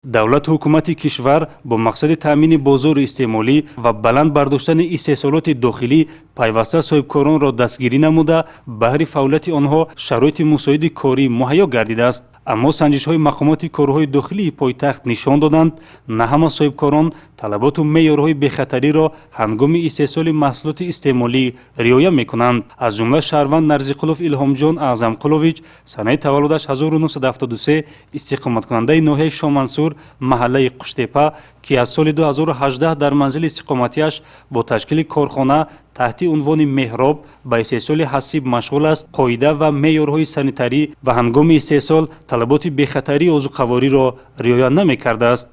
Давлату ҳукумати кишвар бо мақсади таъмини бозори истеъмолӣ ва баланд бардоштани истеҳсолоти дохилӣ пайваста соҳибкоронро дастгирӣ намуда, баҳри фаъолияти онҳо шароити мусоиди корӣ муҳайё гардидааст. Аммо санҷишҳои мақомоти корҳои дохилии пойтахт нишон доданд, на ҳама соҳибкорон талаботу меъёрҳои бехатариро ҳангоми истеҳсоли маҳсулоти истеъмолӣ риоя мекунанд. Аз ҷумла шаҳрванд Нарзиқулов Илҳомҷон Аъзамқулович, санаи таваллудаш 1973, истиқоматкунандаи ноҳияи Шомансур, маҳаллаи Қуштепа, ки аз соли 2018 дар манзили истиқоматиаш бо ташкили корхона таҳти унвони «Меҳроб» ба истеҳсоли ҳасиб машғул аст, қоида ва меъёрҳои санитарӣ ва ҳангоми истеҳсол талаботи бехатарии озуқавориро риоя намекардааст.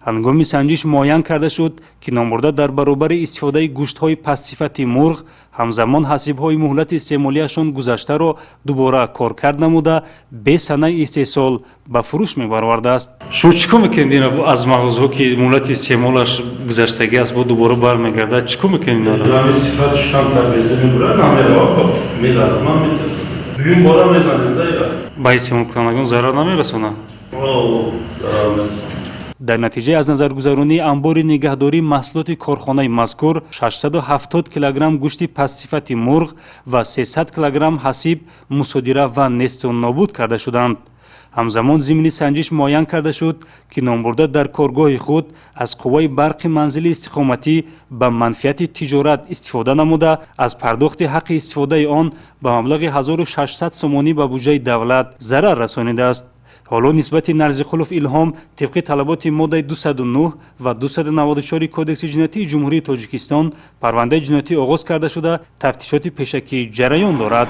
Ҳангоми санҷиш муайян карда шуд, ки номбурда дар баробари истифодаи гӯштҳои пастсифати мурғ, ҳамзамон ҳасибҳои муҳлати истеъмолиашон гузаштаро дубора коркард намуда, бе санаи истеҳсол ба фурӯш мебаровардааст. Шумо чӣ кор мекунед ина аз мағозаҳо, ки муҳлати истеъмолаш гузаштагӣ аст, бо дубора бармегардад? Чӣ кор мекунед инро? Ами сифатш камтар беза мебурад, намерава, меғарман метад. Дуюм бора мезанем да ира. Ба истеъмолкунандагон зарар намерасонад? Зарар мерасонад. Дар натиҷаи аз назаргузаронии амбори нигаҳдории маҳсулоти корхонаи мазкур 670 килограмм гӯшти пастсифати мурғ ва 300 килограмм ҳасиб мусодира ва несту нобуд карда шуданд. Ҳамзамон зимни санҷиш муайян карда шуд, ки номбурда дар коргоҳи худ аз қувваи барқи манзили истиқоматӣ ба манфиати тиҷорат истифода намуда, аз пардохти ҳаққи истифодаи он ба маблағи 1600 сомонӣ ба буҷаи давлат зарар расонидааст. Ҳоло нисбати Нарзиқулов Илҳом тибқи талаботи моддаи 209 ва 294 Кодекси ҷиноятии Ҷумҳурии Тоҷикистон парвандаи ҷиноятӣ оғоз карда шуда, тафтишоти пешакӣ ҷараён дорад.